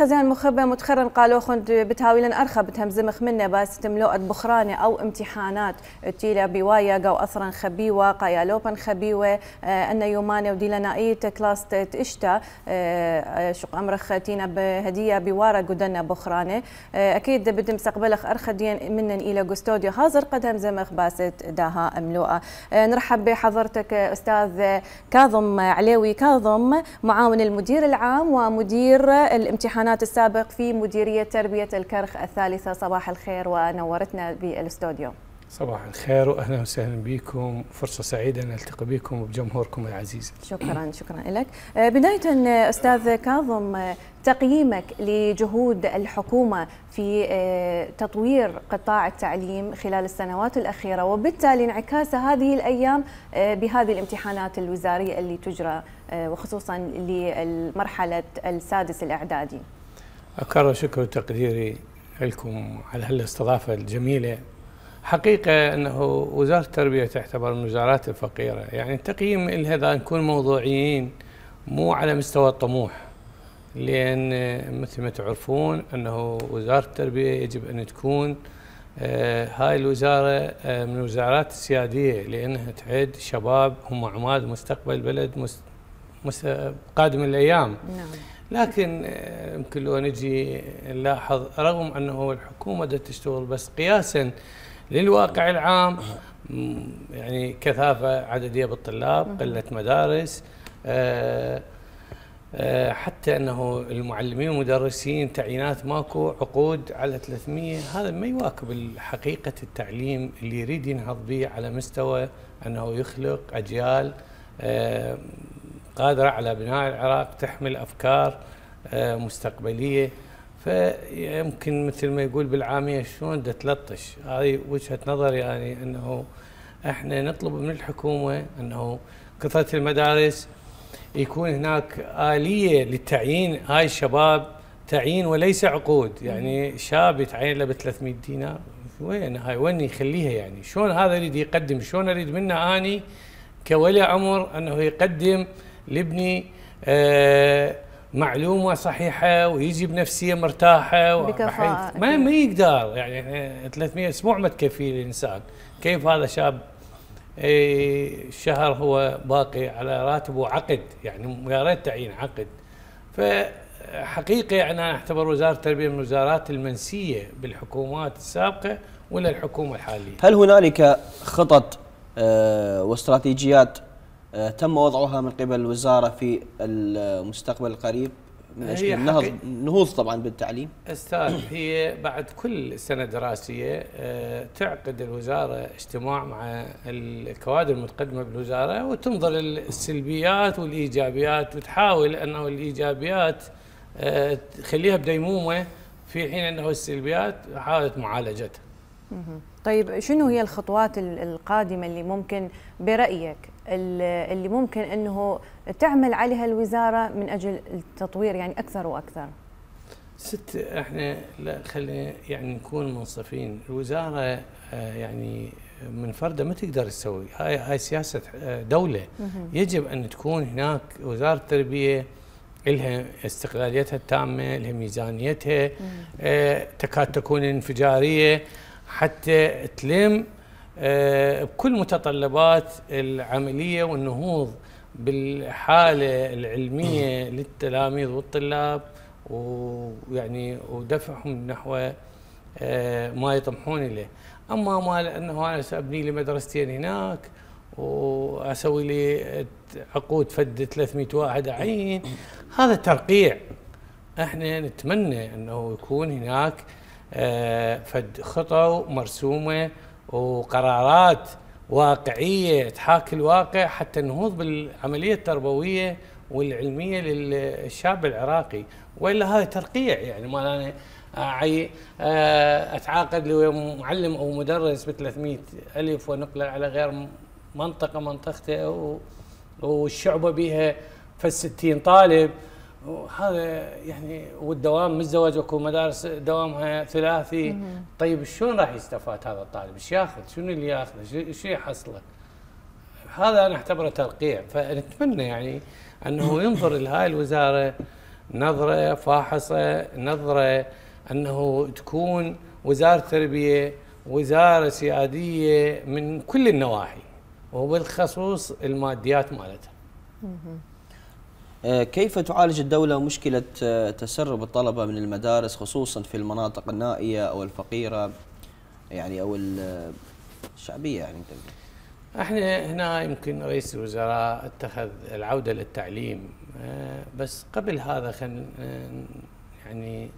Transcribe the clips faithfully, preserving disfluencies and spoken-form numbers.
خزيان مخبة متخرن قالوخن د-، بتهاويلن أرخى بتهمزمخ منه بس تملوءة بخرانة أو امتحانات تيلة بواية جو أثرن خبيوة، قايالوبن خبيوة، آه، أن يومانة وديلة نائية كلاس ت-، تشتا، آه، آه، شق أمرخ تينا بهدية بوارة قدنا بخرانة. آه، أكيد بدي مستقبلخ أرخى دين منن إلى جو استوديو حاضر قد همزمخ باسة داها ملوءة. آه، نرحب بحضرتك، آه، أستاذ كاظم علوي كاظم، معاون المدير العام ومدير الامتحانات السابق في مديرية تربية الكرخ الثالثة. صباح الخير ونورتنا بالاستوديو. صباح الخير وأهلًا وسهلًا بكم، فرصة سعيدة نلتقي بكم وبجمهوركم العزيز. شكرًا، شكرًا لك. آه، بداية، آه، أستاذ كاظم، آه، تقييمك لجهود الحكومة في، آه، تطوير قطاع التعليم خلال السنوات الأخيرة، وبالتالي انعكاس هذه الأيام، آه، بهذه الامتحانات الوزارية اللي تجرى، آه، وخصوصًا للمرحلة السادس الإعدادي. أكرر شكر وتقديري لكم على هالاستضافة الجميلة. حقيقة أنه وزارة التربية تعتبر من الوزارات الفقيرة، يعني التقييم إلها إذا نكون موضوعيين مو على مستوى الطموح، لأن مثل ما تعرفون أنه وزارة التربية يجب أن تكون، آه، هاي الوزارة، آه، من الوزارات السيادية، لأنها تعد شباب هم عماد مستقبل بلد مس-، مس-، قادم الأيام. نعم. لكن، آه، يمكن لو نجي نلاحظ، رغم أنه الحكومة دا تشتغل، بس قياسًا للواقع العام، م، يعني كثافة عددية بالطلاب، قلة مدارس، آه، آه، حتى أنه المعلمين والمدرسين تعيينات ماكو، عقود على ثلاثمية، هذا ما يواكب ال-، حقيقة التعليم اللي يريد ينهض به على مستوى أنه يخلق أجيال، آه، قادرة على بناء العراق، تحمل أفكار، آه، مستقبلية. فيمكن مثل ما يقول بالعامية شلون دا تلطش. هاي وجهة نظري، يعني، أنه احنا نطلب من الحكومة أنه كثرة المدارس يكون هناك آلية للتعيين هاي الشباب، تعيين وليس عقود. يعني شاب يتعين له بثلاثمية دينار، وين هاي، وين يخليها؟ يعني شلون هذا يريد يقدم؟ شلون أريد منه أني كولي أمر أنه يقدم لابني، آه، معلومة صحيحة ويجي بنفسية مرتاحة و-، بكفاءة، بحيث ما، أكيد. ما يقدر، يعني، إحنا ثلاثمية أسبوع ما تكفي الإنسان. كيف هذا شاب، إيه، شهر هو باقي على راتب وعقد، يعني، يا ريت تعيين عقد. فحقيقة، يعني، أنا أعتبر وزارة التربية من الوزارات المنسية بالحكومات السابقة ولا الحكومة الحالية. هل هنالك خطط، آه، واستراتيجيات آه، تم وضعها من قبل الوزارة في المستقبل القريب من أجل هي النهض-، حقي-، النهوض طبعًا بالتعليم؟ أستاذ، هي بعد كل سنة دراسية، آه، تعقد الوزارة اجتماع مع الكوادر المتقدمة بالوزارة وتنظر السلبيات والإيجابيات، وتحاول أنه الإيجابيات، آه، تخليها بديمومة، في حين أنه السلبيات حاولت معالجتها. مهم. طيب، شنو هي الخطوات ال-، القادمة اللي ممكن برأيك ال-، اللي ممكن إنه تعمل عليها الوزارة من أجل التطوير، يعني، أكثر وأكثر؟ ست، إحنا لا، خلينا، يعني، نكون منصفين. الوزارة، آه، يعني، منفردة ما تقدر تسوي. هاي، هاي سياسة، آه، دولة. مهم. يجب أن تكون هناك وزارة تربية إلها استقلاليتها التامة، إلها ميزانيتها، آه، تكاد تكون انفجارية حتى تلم، آه، بكل متطلبات العملية والنهوض بالحالة العلمية للتلاميذ والطلاب، ويعني، ودفعهم نحو، آه، ما يطمحون إليه. أما مال أنه أنا سأبني لي مدرستين هناك، وأسوي لي عقود فد ثلاثمية واحد أعين. هذا ترقيع. احنا نتمنى انه يكون هناك، آه، فد خطط مرسومة وقرارات واقعية تحاكي الواقع حتى نهوض بالعملية التربوية والعلمية للشاب العراقي، وإلا هذا ترقيع. يعني، ما أنا أعي-، آه، أتعاقد لمعلم أو مدرس بثلاثمية ألف ونقله على غير منطقة، منطقته، و-، والشعبة بيها فالستين طالب. وهذا يعني، والدوام متزوج، اكو مدارس دوامها ثلاثي. طيب، شلون راح يستفاد هذا الطالب؟ ايش ياخذ؟ شنو اللي ياخذه؟ شو، شو يحصله؟ هذا انا اعتبره ترقيع. فنتمنى يعني انه ينظر لهاي الوزارة نظرة فاحصة، نظرة أنه تكون وزارة التربية وزارة سيادية من كل النواحي، وبالخصوص الماديات مالتها. آه، كيف تعالج الدولة مشكلة، آه، تسرب الطلبة من المدارس، خصوصًا في المناطق النائية أو الفقيرة، يعني، أو ال-، الشعبية، يعني، مثلًا؟ احنا هنا يمكن رئيس الوزراء اتخذ العودة للتعليم، آه، بس قبل هذا خلينا، آه، يعني،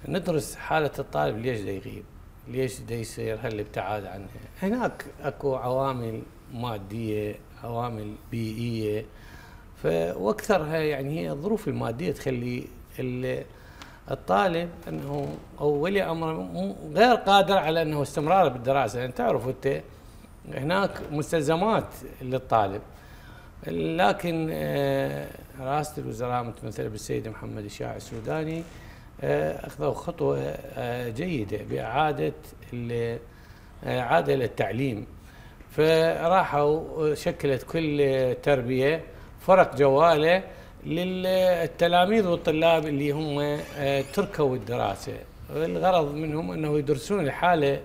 ندرس حالة الطالب، ليش دا يغيب، ليش دا يصير هالابتعاد عنه. هناك اكو عوامل مادية، عوامل بيئية، ف-، واكثرها يعني هي الظروف المادية تخلي ال-، الطالب انه او ولي امره م-، غير قادر على انه استمرار بالدراسة، لان تعرف انت هناك مستلزمات للطالب. لكن، آه، رئاسة الوزراء متمثلة بالسيد محمد الشاعر السوداني، آه، أخذوا خطوة، آه، جيدة بإعادة ال-، آه، إعادة للتعليم. فراحوا شكلت كل تربية فرق جوالة للتلاميذ والطلاب اللي هم، آه، تركوا الدراسة. الغرض منهم أنه يدرسون الحالة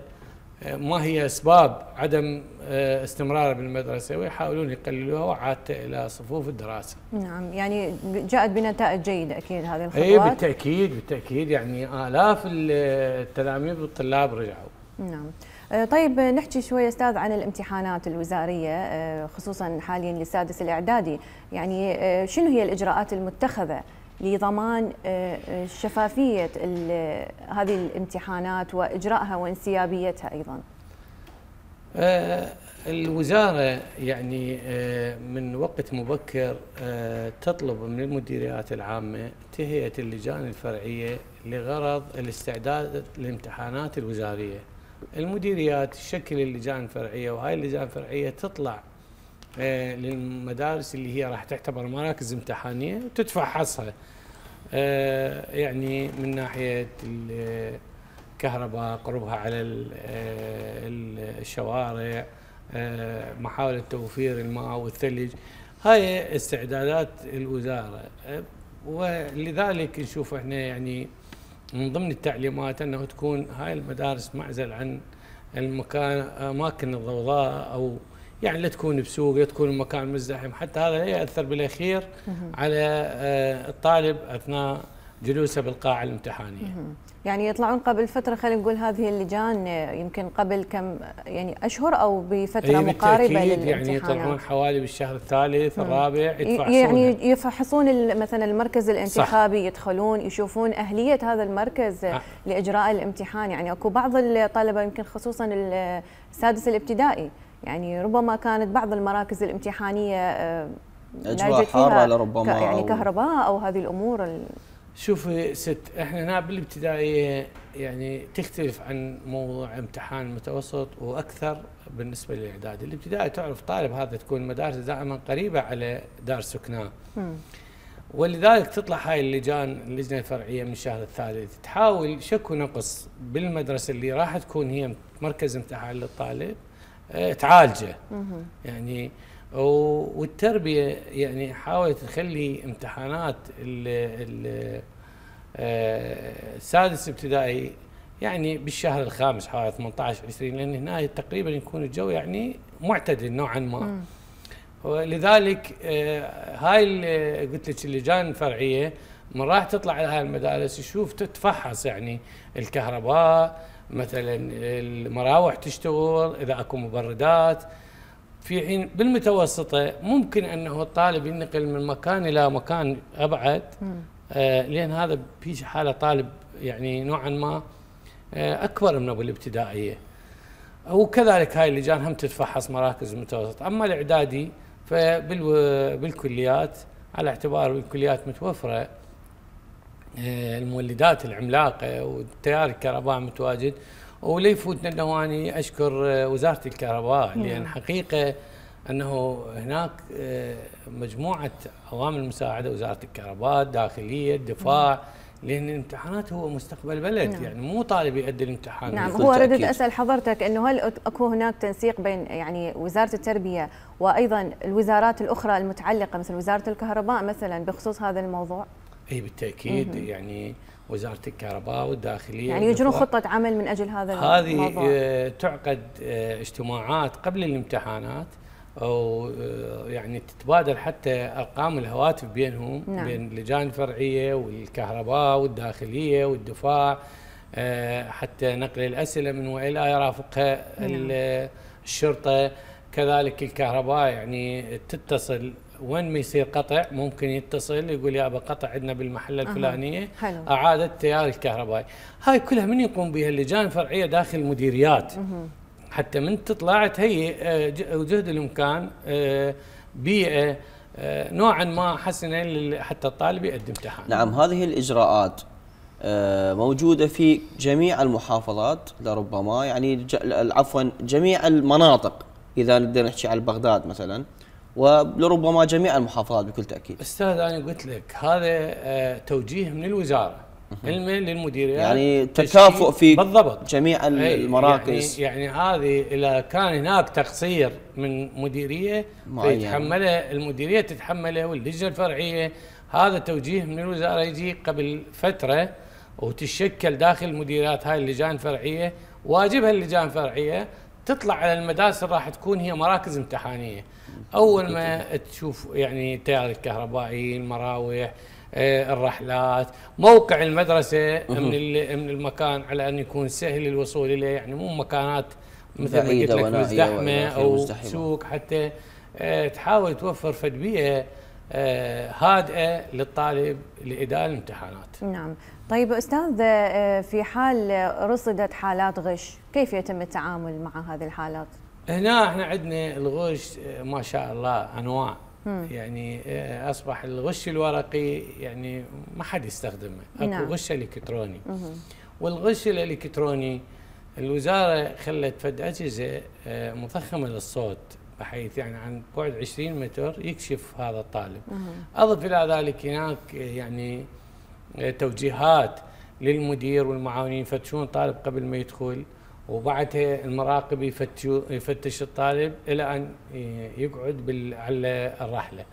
ما هي أسباب عدم، آه، استمراره بالمدرسة، ويحاولون يقللوها وإعادته إلى صفوف الدراسة. نعم، يعني جاءت بنتائج جيدة أكيد هذه الخطوات. إي، بالتأكيد، بالتأكيد، يعني آلاف ال-، التلاميذ والطلاب رجعوا. نعم. آه، طيب، نحكي شوية أستاذ عن الامتحانات الوزارية، آه، خصوصًا حاليًا للسادس الإعدادي، يعني، آه، شنو هي الإجراءات المتخذة لضمان، آه، آه، شفافية ال-، هذه الامتحانات وإجراءها وانسيابيتها أيضًا؟ آه، الوزارة يعني، آه، من وقت مبكر، آه، تطلب من المديريات العامة تهيئة اللجان الفرعية لغرض الاستعداد للامتحانات الوزارية. المديريات تشكل اللجان الفرعية، وهاي اللجان الفرعية تطلع آه، للمدارس اللي هي راح تعتبر مراكز امتحانية وتتفحصها، آه، يعني من ناحية الكهرباء، قربها على ال-، آه، ال-، الشوارع، آه، محاولة توفير الماء والثلج. هاي استعدادات الوزارة. آه، ولذلك نشوف احنا يعني من ضمن التعليمات أنه تكون هاي المدارس معزل عن المكان، أماكن الضوضاء، أو يعني لا تكون بسوق، لا تكون مكان مزدحم، حتى هذا لا يأثر بالأخير على، آه، الطالب أثناء جلوسه بالقاعة الامتحانية. يعني يطلعون قبل فترة، خلينا نقول، هذه اللجان، آه، يمكن قبل كم، يعني، أشهر أو بفترة إيه، مقاربة بالتأكيد، يعني يطلعون حوالي بالشهر الثالث، الرابع، يتفحصون. يعني يفحصون مثلًا المركز الانتخابي، صح. يدخلون يشوفون أهلية هذا المركز، آه. لإجراء الامتحان. يعني أكو بعض الطلبة يمكن خصوصًا السادس الابتدائي، يعني ربما كانت بعض المراكز الامتحانية، آه، لا يوجد فيها لربما ك-، يعني أو كهرباء أو هذه الأمور ال- شوفي ست، احنا هنا بالابتدائية يعني تختلف عن موضوع امتحان المتوسط وأكثر بالنسبة للإعدادي. الابتدائي تعرف طالب هذا تكون مدارسه دائمًا قريبة على دار سكناه. ولذلك تطلع هاي اللجان، اللجنة الفرعية من الشهر الثالث، تحاول شكو نقص بالمدرسة اللي راح تكون هي مركز امتحان للطالب، آه، تعالجه. يعني، و-، والتربية يعني حاولت تخلي امتحانات ال-، ال-، آه، السادس ابتدائي يعني بالشهر الخامس حوالي ثمنتاش عشرين، لأن هنا تقريبًا يكون الجو يعني معتدل نوعًا ما. ولذلك، آه، هاي اللي قلت لك اللجان الفرعية من راح تطلع على هاي المدارس، شوف، تتفحص يعني الكهرباء، مثلًا المراوح تشتغل، إذا أكو مبردات. في حين بالمتوسطة ممكن أنه الطالب ينقل من مكان إلى مكان أبعد، آه، لأن هذا في حالة طالب يعني نوعًا ما، آه، أكبر من أبو الابتدائية. وكذلك هاي اللجان هم تتفحص مراكز المتوسط. أما الإعدادي فبالو-، بالكليات، على اعتبار الكليات متوفرة، آه، المولدات العملاقة والتيار الكهرباء متواجد. ولا يفوتنا أنه أني أشكر، آه، وزارة الكهرباء، لأن حقيقة أنه هناك، آه، مجموعة عوامل مساعدة، وزارة الكهرباء، الداخلية، الدفاع، لأن الامتحانات هو مستقبل بلد، نعم. يعني مو طالب يؤدي الامتحان. نعم، هو ردت أسأل حضرتك إنه هل أك-، أكو هناك تنسيق بين، يعني، وزارة التربية وأيضًا الوزارات الأخرى المتعلقة، مثل وزارة الكهرباء مثلًا، بخصوص هذا الموضوع؟ إي بالتأكيد، مهم. يعني وزارة الكهرباء والداخلية يعني يجرون والدفاع. خطة عمل من أجل هذا هذه، الموضوع؟ آه، تعقد، آه، اجتماعات قبل الامتحانات، أو، آه، يعني تتبادل حتى أرقام الهواتف بينهم، نعم. بين اللجان الفرعية والكهرباء والداخلية والدفاع، آه، حتى نقل الأسئلة من وإلى يرافقها نعم. ال-، الشرطة. كذلك الكهرباء يعني تتصل وين ما يصير قطع، ممكن يتصل يقول: "يابا، قطع عندنا بالمحلة أها. الفلانية، حلو. أعادت تيار الكهربائي". هاي كلها من يقوم بها؟ اللجان الفرعية داخل المديريات. مهم. حتى من تطلع تهيئ، آه، ج-، وجهد الإمكان، آه، بيئة، آه، نوعًا ما حسنة لل-، حتى الطالب يقدم امتحان. نعم، هذه الإجراءات، آه، موجودة في جميع المحافظات لربما، يعني ج-، عفوًا، جميع المناطق، إذا نقدر نحكي على بغداد مثلًا، ولربما جميع المحافظات بكل تأكيد. أستاذ، أنا قلت لك، هذا، آه، توجيه من الوزارة. مهم. علمًا للمديريات يعني تشكيل تكافؤ في بالضبط. جميع ال-، أي، المراكز. يعني، يعني هذه إذا كان هناك تقصير من مديرية، معينة. فيتحملها المديرية، تتحملها واللجنة الفرعية. هذا توجيه من الوزارة يجي قبل فترة، وتشكل داخل المديريات هاي اللجان الفرعية. واجبها اللجان الفرعية تطلع على المدارس اللي راح تكون هي مراكز امتحانية. أول ما تشوف يعني التيار الكهربائي، المراوح، آه، الرحلات، موقع المدرسة من ال-، من المكان على أن يكون سهل الوصول إليه، يعني مو مكانات مثل ما قلت لك مزدحمة أو سوق، حتى، آه، تحاول توفر فد بيئة، آه، هادئة للطالب لأداء الامتحانات. نعم. طيب أستاذ، آه، في حال رصدت حالات غش، كيف يتم التعامل مع هذه الحالات؟ هنا احنا عندنا الغش، آه، ما شاء الله أنواع. مم. يعني، آه، أصبح الغش الورقي يعني ما حد يستخدمه. أكو نعم. غش إلكتروني. مهم. والغش الإلكتروني الوزارة خلت فد أجهزة، آه، مضخمة للصوت، بحيث يعني عن بعد عشرين متر يكشف هذا الطالب. مهم. أضف إلى ذلك هناك، آه، يعني، آه، توجيهات للمدير والمعاونين يفتشون طالب قبل ما يدخل، وبعدها المراقب يفتشو-، يفتش الطالب إلى أن، آه، يقعد بال-، على الرحلة.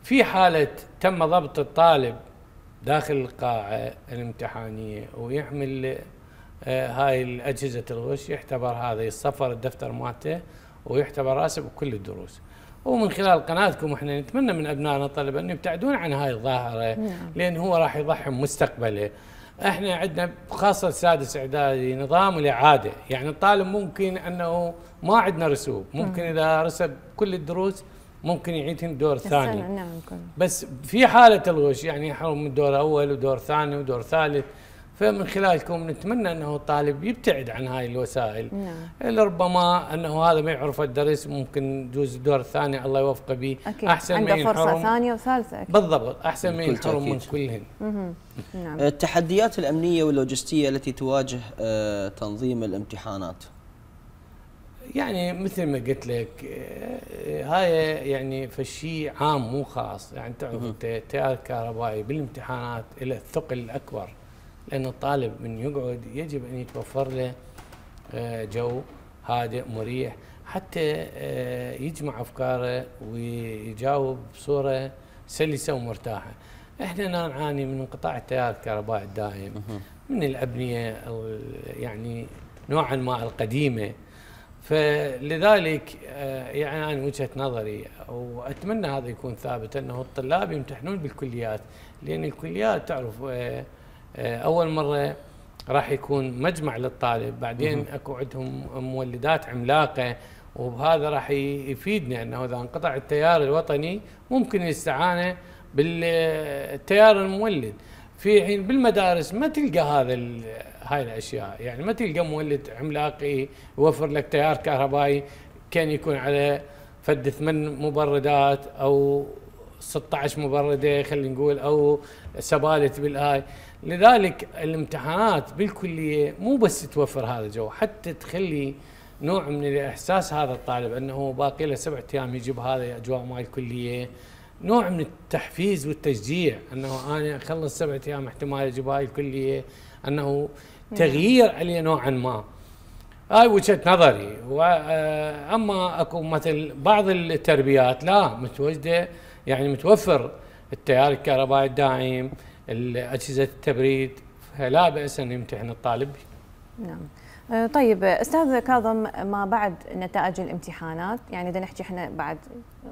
في حالة تم ضبط الطالب داخل القاعة الامتحانية ويحمل، آه، هاي الأجهزة الغش، يعتبر هذا يصفر الدفتر مالته ويعتبر راسب بكل الدروس. ومن خلال قناتكم احنا نتمنى من أبنائنا الطلبة أن يبتعدون عن هاي الظاهرة، نعم. لأن هو راح يضحي بمستقبله. احنا عندنا خاصة السادس إعدادي نظام الإعادة، يعني الطالب ممكن أنه ما عندنا رسوب، ممكن مم. إذا رسب كل الدروس ممكن يعيدهن دور ثاني. نعم، كل. بس في حالة الغش، يعني، يحرم من دور أول ودور ثاني ودور ثالث. فمن خلالكم نتمنى أنه الطالب يبتعد عن هاي الوسائل. نعم. لربما أنه هذا ما يعرف الدرس، ممكن يجوز الدور الثاني الله يوفقه بيه. أكيد. أحسن ما عنده فرصة ينحرم. ثانية وثالثة، أكيد. بالضبط، أحسن ما بكل ينحرم من تأكيد. كلهن. مهم. نعم. التحديات الأمنية واللوجستية التي تواجه، آه، تنظيم الامتحانات. يعني مثل ما قلت لك، آه، هاي يعني فشي عام مو خاص. يعني تعرف مهم. انت التيار الكهربائي بالامتحانات له الثقل الأكبر، لأن الطالب من يقعد يجب أن يتوفر له، آه، جو هادئ مريح حتى، آه، يجمع أفكاره ويجاوب بصورة سلسة ومرتاحة. احنا هنا نعاني من انقطاع التيار الكهربائي الدائم، مهم. من الأبنية، أو يعني نوعًا ما القديمة. فلذلك، آه، يعني أنا وجهة نظري، وأتمنى هذا يكون ثابت، أنه الطلاب يمتحنون بالكليات، لأن الكليات تعرف، آه، آه، أول مرة راح يكون مجمع للطالب، بعدين مهم. أكو عندهم مولدات عملاقة، وبهذا راح ي-، يفيدنا أنه إذا انقطع التيار الوطني ممكن الاستعانة بالتيار المولد. في حين بالمدارس ما تلقى هذا ال-، هاي الأشياء، يعني ما تلقى مولد عملاق يوفر لك تيار كهربائي، كان يكون على فد ثمان مبردات أو ستعش مبردة، خلينا نقول، أو سبالت بالهاي. لذلك الامتحانات بالكلية مو بس توفر هذا الجو، حتى تخلي نوع من الإحساس هذا الطالب أنه باقي له سبع أيام يجي بهذه الأجواء مال الكلية، نوع من التحفيز والتشجيع، أنه أنا أخلص سبع أيام احتمال أجي بهاي الكلية، أنه نعم. تغيير عليه نوعًا ما. هاي وجهة نظري. و-، آه، أما أكو مثل بعض التربيات لا متوجدة، يعني متوفر التيار الكهربائي الدائم، أجهزة التبريد، فلا بأس أن يمتحن الطالب. نعم. آه، طيب، أستاذ كاظم، ما بعد نتائج الامتحانات، يعني، بدنا نحكي إحنا بعد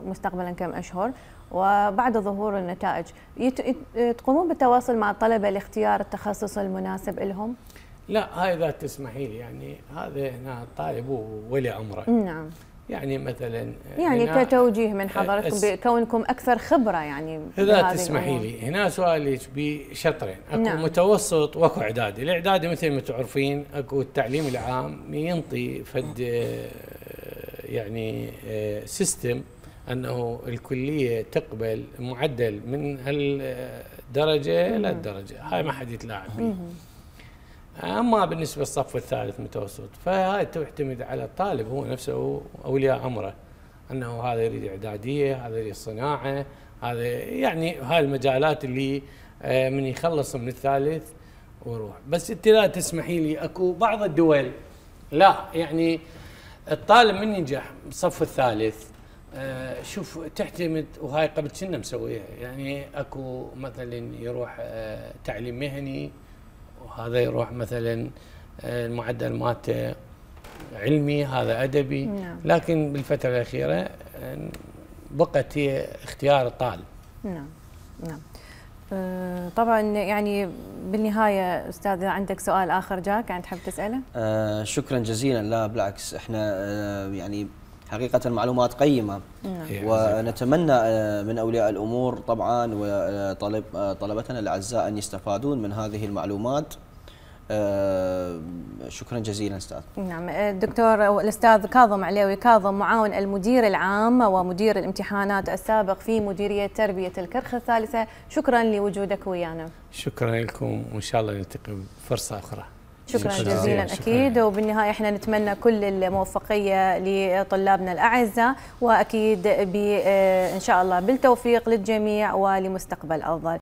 مستقبلًا كم أشهر، وبعد ظهور النتائج، يت-، يت-، تقومون بالتواصل مع الطلبة لاختيار التخصص المناسب إلهم؟ لا، هاي إذا تسمحي لي، يعني، هذا هنا الطالب هو ولي أمره. نعم. يعني، مثلًا، يعني، هنا، كتوجيه من آه، حضرتكم، أس-، بكونكم أكثر خبرة، يعني، إذا بهذه تسمحي الأمور. لي، هنا سؤالي بشطرين. أكو نعم. متوسط وأكو إعدادي. الإعدادي، مثل ما تعرفين، أكو التعليم العام ينطي فد، آه، يعني، آه، سيستم أنه الكلية تقبل معدل من هالدرجة للدرجة. هاي ما حد يتلاعب بيه. أما بالنسبة للصف الثالث متوسط، فهاي تعتمد على الطالب هو نفسه وأولياء أمره، أنه هذا يريد إعدادية، هذا يريد صناعة، هذا يعني هاي المجالات اللي، آه، من يخلص من الثالث ويروح. بس انت لا تسمحي لي، اكو بعض الدول لا، يعني الطالب من ينجح بالصف الثالث، آه، شوف، تعتمد، وهاي قبل كنا مسويها، يعني اكو مثلًا يروح، آه، تعليم مهني، وهذا يروح مثلًا، آه، المعدل مالته علمي، هذا أدبي. نعم. لكن بالفترة الأخيرة، آه، بقت هي اختيار الطالب. نعم، نعم. آه، طبعًا، يعني، بالنهاية، أستاذ، إذا عندك سؤال آخر جاك، يعني، تحب تسأله؟ آه، شكرًا جزيلًا. لا، بالعكس، إحنا، آه، يعني، حقيقة معلومات قيمة. نعم. ونتمنى، آه، من أولياء الأمور طبعًا وطلب-، آه، طلبتنا الأعزاء أن يستفادون من هذه المعلومات. آه، شكرًا جزيلًا أستاذ. نعم، الدكتور والأستاذ كاظم عليوي كاظم، معاون المدير العام ومدير الامتحانات السابق في مديرية تربية الكرخ الثالثة، شكرًا لوجودك ويانا. شكرًا لكم، وإن شاء الله نلتقي بفرصة أخرى. شكرًا إن شاء الله. جزيلًا. شكرًا. أكيد، وبالنهاية إحنا نتمنى كل الموفقية لطلابنا الأعزاء، وأكيد ب-، آه، إن شاء الله بالتوفيق للجميع ولمستقبل أفضل.